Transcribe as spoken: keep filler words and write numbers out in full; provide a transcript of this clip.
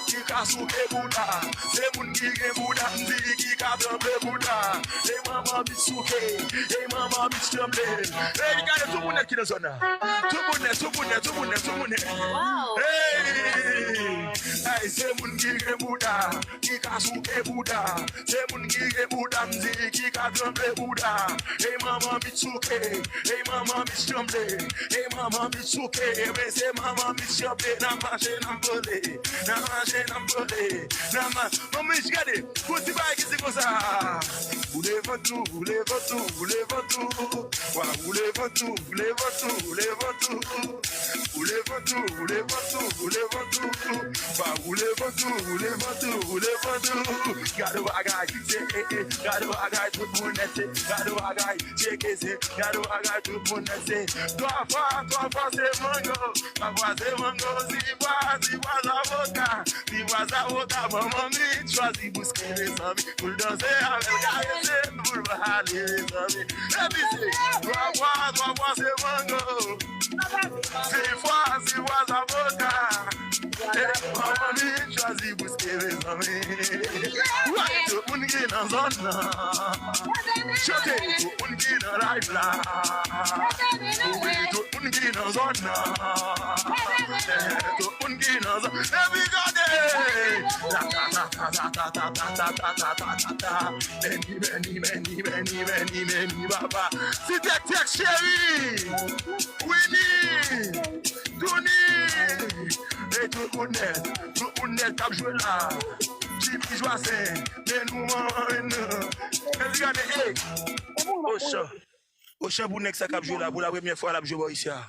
Ki ka souke bouda, se moun ki gen bouda, m di ki ka tranble bouda. E manman mi souke, e manman mi tranble. Ey, gade tout moun nèt ki nan zòn nan. Tout moun nèt, tout moun nèt, tout moun nèt, tout moun nèt. Ey, ey, se moun ki gen bouda, ki ka souke bouda. Se moun ki gen bouda, m di ki ka tranble bouda. Ey, manman mi souke, ey, manman mi tranble. Ey, manman mi souke, men se manman mi tranble. N ap mache, n ap vole, n ap mache, n ap vole. N ap ma-, manman mi gade, pou ti bagay ki di konsa. Woule vantou, woule vantou, woule vantou. Wa woule vantou, woule vantou, woule vantou. Woule vantou, woule vantou, woule vantou. Wa woule vantou, woule vantou, woule vantou. Gade bagay, se, eh, eh, gade bagay, tout moun nèt, se, gade bagay, tcheke, se, gade bagay, tout moun nèt, se. Twa fwa, twa fwa, se mango, twa fwa, se mango, si fwa, si fwa, zavoka, si fwa, zavoka, manman mi chwazi bouske, mezanmi, pou l danse avè l, karese l, pou l pale, mezanmi. Epi se, twa fwa, twa fwa, se mango, si fwa, si fwa, zavoka. Ey, manman mi chwazi bouske, mezanmi. Wi, tout moun ki nan zòn nan. Chante, tout moun ki nan live la. Wi, tout moun ki nan zòn nan. Tout moun ki nan zòn. Epi gade. Beni, beni, beni, beni, beni, beni, papa. Si tèk, tèk, cheri. Winnie. Tony! E tout moun nèt, tout moun nèt k ap jwe la. Jimmy Joacin, men nou ann. Gade, gade, ey! Ochan. Ochan pou nèg sa k ap jwe la, pou la premyè fwa l ap jwe bò isi a.